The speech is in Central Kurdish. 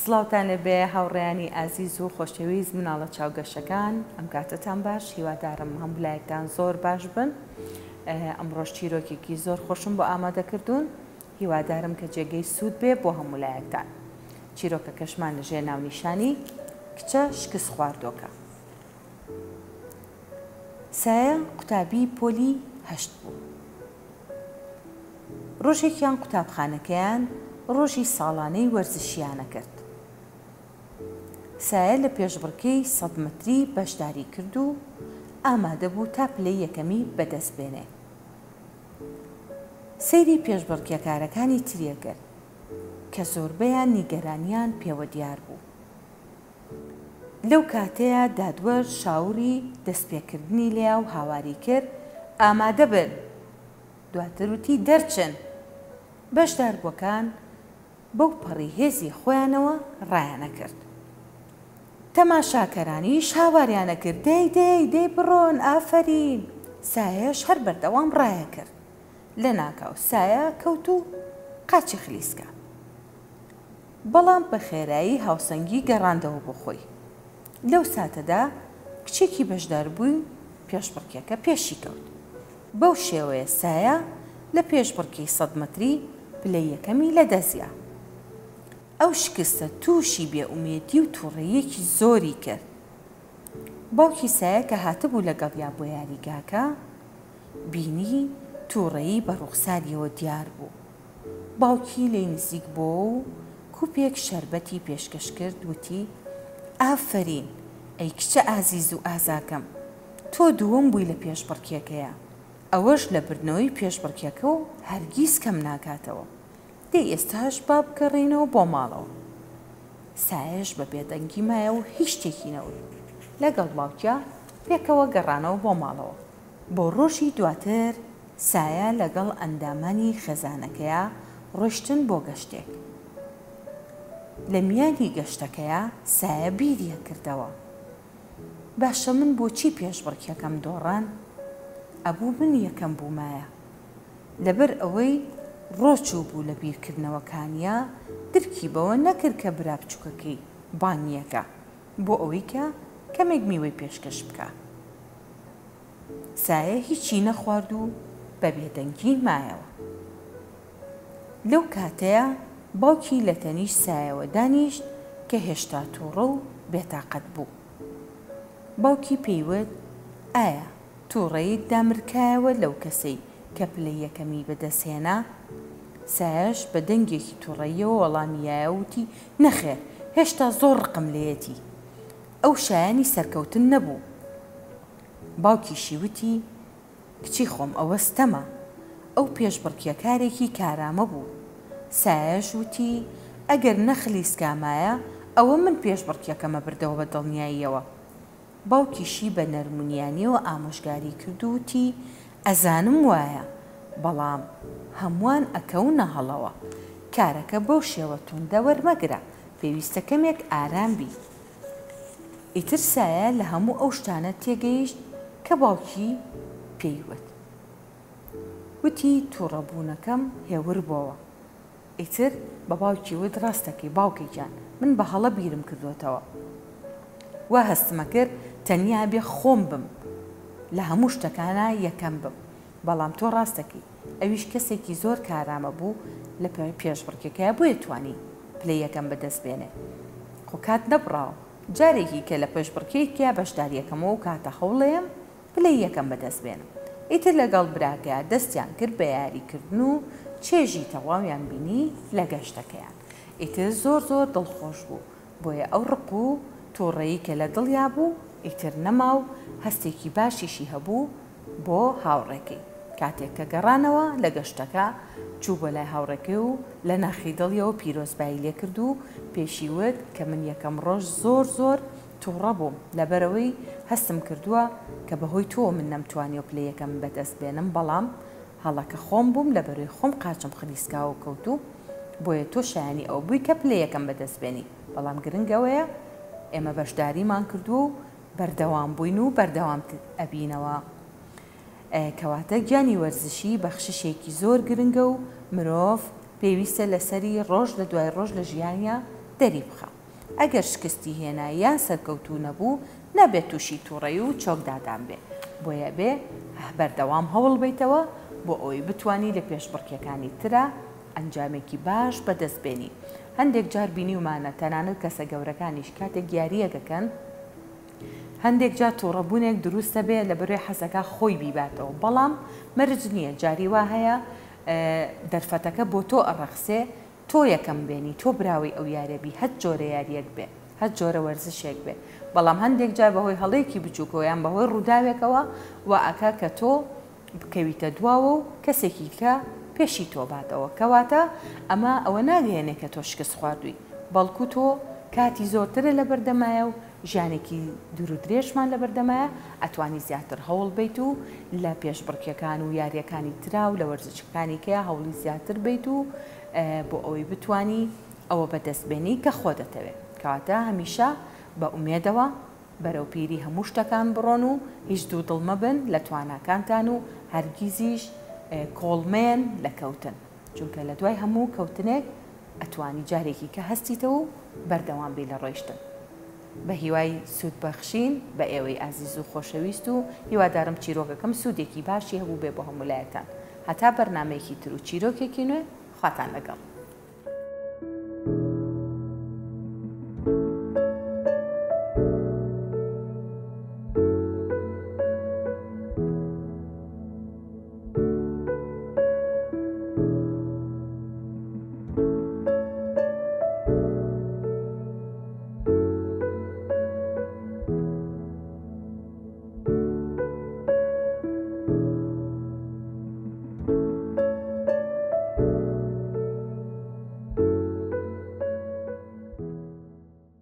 سڵاوتان لێبێ هاوڕێیانی ئازیز و خۆشەویست مناڵە چاوگەشەکان ئەم کاتەتان باش هیوادارم هەموو لایەکتان زۆر باش بن ئەمڕۆش چیرۆکێکی زۆر خۆشم بۆ ئامادە کردوون هیوادارم کە جێگەی سوود بێ بۆ هەموو لایەکتان چیرۆکەکەشمان لەژێر ناونیشانی کچە شکست خواردۆکە سایە قوتابی پۆلی هەشت بوو. ڕۆژێکیان قوتابخانەکەیان ڕۆژی ساڵانەی وەرزشییانە کرد. سایە لە پێشبڕکێی سەد مەتری بەشداری کرد و ئامادە بوو تا پلەی یەکەمی بەدەست بێنێ. سەیری پێشبڕکێکارەکانی تری کرد کە زۆربەیان نیگەرانیان پێوە دیار بوو. لەو کاتەیا دادوەر شاوڕی دەستپێکردنی لێیا و هاواری کرد، ئامادە بن! دواتر وتی، دەرچن! بەشداربووەکان بەو پەڕی هێزی خۆیانەوە ڕایانەکرد. تەماشاکەرانیش هاواریانەکرد، دەی دەی دەی بڕۆن، ئافەرین! سایەش هەر بەردەوام ڕایەکرد. لەناکاو سایە کەوت و قاچی خلیسکا. بەڵام بە خێرایی هاوسەنگی گەڕاندەوە بۆ خۆی. لەو ساتەدا کچێکی بەشداربووی پێشبڕکێکە پێشی کەوت. بەو شێوەیە سایە لە پێشبڕکێی سەد مەتری پلەی یەکەمی لەدەستیا. ئەو شکستە تووشی بێئومێدی و تووڕەییەکی زۆری کرد. باوکی سایە کە هاتبوو لەگەڵیا بۆ یاریگاکە، بینی تووڕەیی بە ڕووخساریەوە دیار بوو. باوکی لێی نزیک بۆوە و کوپێک شەربەتی پێشکەش کرد، وتی، ئافەرین ئەی کچە ئازیز و ئازاکەم، تۆ دووەم بووی لە پێشبڕکێکەیا، ئەوەش لە بردنەوەی پێشبڕکێکە و هەرگیز کەم ناکاتەوە، دەی ئێستاش با بگەڕێینەوە بۆ ماڵەوە. سایەش بە بێدەنگی مایەوە و هیچ شتێکی نەوت، لەگەڵ باوکیا پێکەوە گەڕانەوە بۆ ماڵەوە. بۆ ڕۆژی دواتر سایە لەگەڵ ئەندامانی خێزانەکەیا ڕۆیشتن بۆ گەشتێک. لە میانی گەشتەکەیا سایە بیریە کردەوە. باشە من بۆچی پێشبڕکێکەم دۆڕان؟ ئەبوو من یەکەم بوومایە. لەبەر ئەوەی ڕۆچووبوو لە بیرکردنەوەکانیا درکی بەوە نەکرد کە برا بچووکەکەی بانگیەکە بۆ ئەوەی کە کەمێک میوەی پێشکەش بکا. سایە هیچی نەخوارد و بە بێدەنگی مایەوە. لەو کاتەیا باوکی لە تەنیشت سایەوە دانیشت کە هێشتا تووڕە و بێتاقەت بوو. باوکی پێی وت، ئایا تووڕەییت دامرکایەوە لەو کەسەی کە پلەی یەکەمی بەدەست هێنا؟ سایەش بە دەنگێکی تووڕەییەوە وەڵامی یایەوە وتی، نەخێر، هێشتا زۆر ڕقم لێیەتی. ئەو شایەنی سەرکەوتن نەبوو. باوکیشی وتی، کچی خۆم ئەوە ستەمە، ئەو پێشبڕکێکارێکی کارامە بوو. سایەش وتی، ئەگەر نەخلیسکامایە ئەوە من پێشبڕکێکەمە بردەوە بە دڵنیاییەوە. باوکیشی بە نەرمونیانیەوە ئامۆژگاری کرد و وتی، ئەزانم وایە، بەڵام هەمووان ئەکەونە هەڵەوە. کارەکە بەو شێوە توندە وەرمەگرە، پێویستە کەمێک ئارام بی. ئیتر سایە لە هەموو ئەو شتانە تێگەیشت کە باوکی پێی وت. وتی توڕەبوونەکەم هێور بۆوە. ئیتر بە باوکی وت ڕاست دەکەی باوکە گیان، من بە هەڵە بیرم کردۆتەوە. وا هەستمەکرد تەنیا ئەبێ خۆم بم، لە هەموو شتەکانا یەکەم بم. بەڵام تۆ ڕاست دەکەی. ئەویش کەسێکی زۆر کارامە بوو لە پێشبڕکێکەیا بۆیە توانی پلەی یەکەم بەدەست بێنێ. خۆ کات نەبڕاوە. جارێکی کە لە پێشبڕکێیەکیا بەشداریەکەمەوە و کاتە هەوڵێم پلەی یەکەم بەدەست بێنم. ئیتر لەگەڵ براکەیا دەستیان کرد بە یاری کردن و چێژی تەواویان بینی لە گەشتەکەیان. ئیتر زۆر زۆر دڵخۆش بوو. بۆیە ئەو ڕق و توڕەیی کە لە دڵیا بوو ئیتر نەما و هەستێکی باشیشی هەبوو بۆ هاوڕێکەی. کاتێک کە گەڕانەوە لە گەشتەکە، چوو بۆ لای هاوڕێکەی و لە ناخی دڵیەوە پیرۆزبایی لێکرد و پێشی وت کە من یەکەم ڕۆژ زۆر زۆر توڕە بووم لەبەرئەوەی هەستم کردووە کە بەهۆی تۆوە من نەمتوانیوە پلەی یەکەم بەدەست بێنم بەڵام هەڵەکە خۆم بووم لەبەرۆی خۆم قاچم خلیسکاوە و کەوت و بۆیە تۆ شایەنی ئەوە بووی کە پلەی یەکەم بەدەست بێنی بەڵام گرنگ ئەوەیە ئێمە بەشداریمان کردووە و بەردەوام بووین و بەردەوام ئەبینەوە. کەواتە گیانی وەرزشی بەخششێکی زۆر گرنگە و مرۆڤ پێویستە لەسەری ڕۆژ لە دوای ڕۆژ لە ژیانیا. دەری بخە. ئەگەر شکستی هێنا یان سەرکەوتوو نەبوو، نابێت تووشی تووڕەیی و چۆکدادان بێ. بۆیە ئەبێ بەردەوام هەوڵ بەیتەوە بۆ ئەوەی بتوانی لە پێشبڕکێکانی ترا ئەنجامێکی باش بەدەست بێنی. هەندێک جار بینیومانە تەنانەت کەسە گەورەکانیش کاتێک یارییەک ئەکەن، هەندێک جار توڕەبونێک دروست دەبێ لەبەرئەوەی حەزەکا خۆی بیباتەوە بەڵام مەرج نیە جاری وا هەیە دەرفەتەکە بۆ تۆ ئەڕەخسێ تۆ یەکەم بێنی تۆ براوەی ئەو یاریە بی هەچ جۆرە یاریەک بێ هەچ جۆرە وەرزشێک بێ بەڵام هەندێک جار بەهۆی هەڵەیەکی بچوکەوە یان بەهۆی ڕوداوێکەوە وا ئەکا کە تۆ بکەویتە دواوە و کەسێکی دیکە پێشی تۆ باتەوە، کەواتە ئەمە ئەوە ناگەیەنێ کە تۆ شکست خواردووی، بەڵکو تۆ کاتی زۆرترە لەبەردەمایە و ژیانێکی دوورودرێژمان لەبەردەمایە، ئەتوانی زیاتر هەوڵ بەیت و لە پێشبڕکێکان و یارییەکانی ترا و لە وەرزشەکانی کەیا هەوڵی زیاتر بەیت و بۆ ئەوەی بتوانی ئەوە بەدەست بێنی کە خۆ دەتەوێ. کەواتە هەمیشە بە ئومێدەوە بەرەو پیری هەموو شتەکان بڕۆن و هیچ دوودڵ مەبن لە تواناکانتان و هەرگیزیش کۆڵ مەیەن لە کەوتن چونکە لە دوای هەموو کەوتنێک ئەتوانی جارێکی کە هەستیتەوە و بەردەوام بی لە ڕۆیشتن. بە هیوای سوود بەخشین بە ئێوەی ئازیز و خۆشەویست و هیوادارم چیرۆکەکەم سوودێکی باشی هەبووبێ بۆ هەموو لایەکتان. هەتا بەرنامەیەکی تر و چیرۆکێکی نوێ خواتان لەگەڵ.